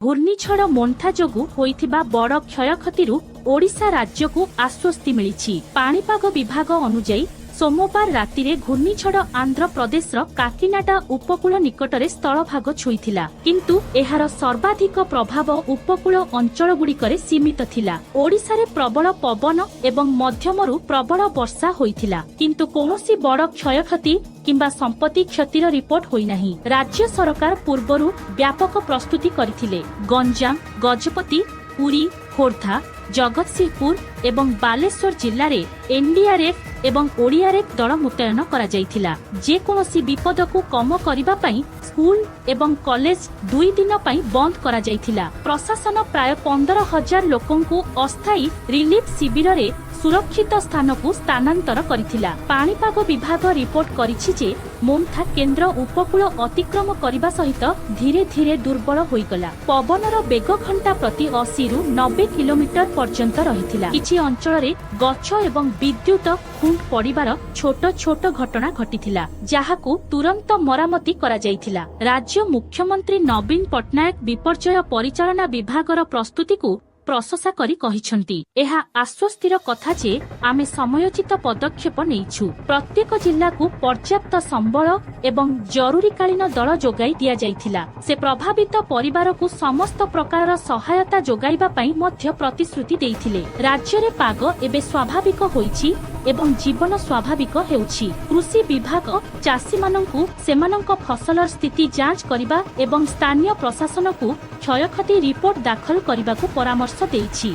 ଘୂର୍ଣ୍ଣିଝଡ଼ ମୋନ୍ଥା ଯୋଗୁଁ ହୋଇଥିବା ବଡ଼ କ୍ଷୟକ୍ଷତିରୁ ଓଡ଼ିଶା ରାଜ୍ୟକୁ ଆଶ୍ୱସ୍ତି ମିଳିଛି। ପାଣିପାଗ ବିଭାଗ ଅନୁଯାୟୀ, ସୋମବାର ରାତିରେ ଘୂର୍ଣ୍ଣିଝଡ଼ ଆନ୍ଧ୍ରପ୍ରଦେଶର କାକିନାଡା ଉପକୂଳ ନିକଟରେ ସ୍ଥଳଭାଗ ଛୁଇଁଥିଲା। କିନ୍ତୁ ଏହାର ସର୍ବାଧିକ ପ୍ରଭାବ ଉପକୂଳ ଅଞ୍ଚଳଗୁଡ଼ିକରେ ସୀମିତ ଥିଲା। ଓଡ଼ିଶାରେ ପ୍ରବଳ ପବନ ଏବଂ ମଧ୍ୟମରୁ ପ୍ରବଳ ବର୍ଷା ହୋଇଥିଲା, କିନ୍ତୁ କୌଣସି ବଡ଼ କ୍ଷୟକ୍ଷତି କିମ୍ବା ସମ୍ପତ୍ତି କ୍ଷତିର ରିପୋର୍ଟ ହୋଇନାହିଁ। ରାଜ୍ୟ ସରକାର ପୂର୍ବରୁ ବ୍ୟାପକ ପ୍ରସ୍ତୁତି କରିଥିଲେ। ଗଞ୍ଜାମ, ଗଜପତି, ପୁରୀ, ଖୋର୍ଦ୍ଧା, ଜଗତସିଂହପୁର ଏବଂ ବାଲେଶ୍ୱର ଜିଲ୍ଲାରେ ଏନ୍ଡିଆର୍ଏଫ୍ ଏବଂ ଓଡିଆର୍ଏଫ୍ ଦଳ ମୁତୟନ କରାଯାଇଥିଲା। ଯେକୌଣସି ବିପଦକୁ କମ କରିବା ପାଇଁ ସ୍କୁଲ ଏବଂ କଲେଜ 2 ଦିନ ପାଇଁ ବନ୍ଦ କରାଯାଇଥିଲା। ପ୍ରଶାସନ ପ୍ରାୟ 15,000 ଲୋକଙ୍କୁ ଅସ୍ଥାୟୀ ରିଲିଫ ଶିବିରରେ ସୁରକ୍ଷିତ ସ୍ଥାନକୁ ସ୍ଥାନାନ୍ତର କରିଥିଲା। ପାଣିପାଗ ବିଭାଗ ରିପୋର୍ଟ କରିଛି ଯେ ମୋନ୍ଥା କେନ୍ଦ୍ର ଉପକୂଳ ଅତିକ୍ରମ କରିବା ସହିତ ଧୀରେ ଧୀରେ ଦୁର୍ବଳ ହୋଇଗଲା। ପବନର ବେଗ ଘଣ୍ଟା ପ୍ରତି 80ରୁ 90 କିଲୋମିଟର ପର୍ଯ୍ୟନ୍ତ ରହିଥିଲା। କିଛି ଅଞ୍ଚଳରେ ଗଛ ଏବଂ ବିଦ୍ୟୁତ ଖୁଣ୍ଟ ପଡ଼ିବାର ଛୋଟ ଛୋଟ ଘଟଣା ଘଟିଥିଲା, ଯାହାକୁ ତୁରନ୍ତ ମରାମତି କରାଯାଇଥିଲା। ରାଜ୍ୟ ମୁଖ୍ୟମନ୍ତ୍ରୀ ନବୀନ ପଟ୍ଟନାୟକ ବିପର୍ଯ୍ୟୟ ପରିଚାଳନା ବିଭାଗର ପ୍ରସ୍ତୁତିକୁ ପ୍ରଶଂସା କରି କହିଛନ୍ତି, "ଏହା ଆଶ୍ୱସ୍ତିର କଥା ଯେ ଆମେ ସମୟୋଚିତ ପଦକ୍ଷେପ ନେଇଛୁ। ପ୍ରତ୍ୟେକ ଜିଲ୍ଲାକୁ ପର୍ଯ୍ୟାପ୍ତ ସମ୍ବଳ ଏବଂ ଜରୁରୀକାଳୀନ ଦଳ ଯୋଗାଇ ଦିଆଯାଇଥିଲା।" ସେ ପ୍ରଭାବିତ ପରିବାରକୁ ସମସ୍ତ ପ୍ରକାରର ସହାୟତା ଯୋଗାଇବା ପାଇଁ ମଧ୍ୟ ପ୍ରତିଶ୍ରୁତି ଦେଇଥିଲେ। ରାଜ୍ୟରେ ପାଗ ଏବେ ସ୍ୱାଭାବିକ ହୋଇଛି ଏବଂ ଜୀବନ ସ୍ୱାଭାବିକ ହେଉଛି। କୃଷି ବିଭାଗ ଚାଷୀମାନଙ୍କୁ ସେମାନଙ୍କ ଫସଲର ସ୍ଥିତି ଯାଞ୍ଚ କରିବା ଏବଂ ସ୍ଥାନୀୟ ପ୍ରଶାସନକୁ କ୍ଷୟକ୍ଷତି ରିପୋର୍ଟ ଦାଖଲ କରିବାକୁ ପରାମର୍ଶ ଦେଇଛି।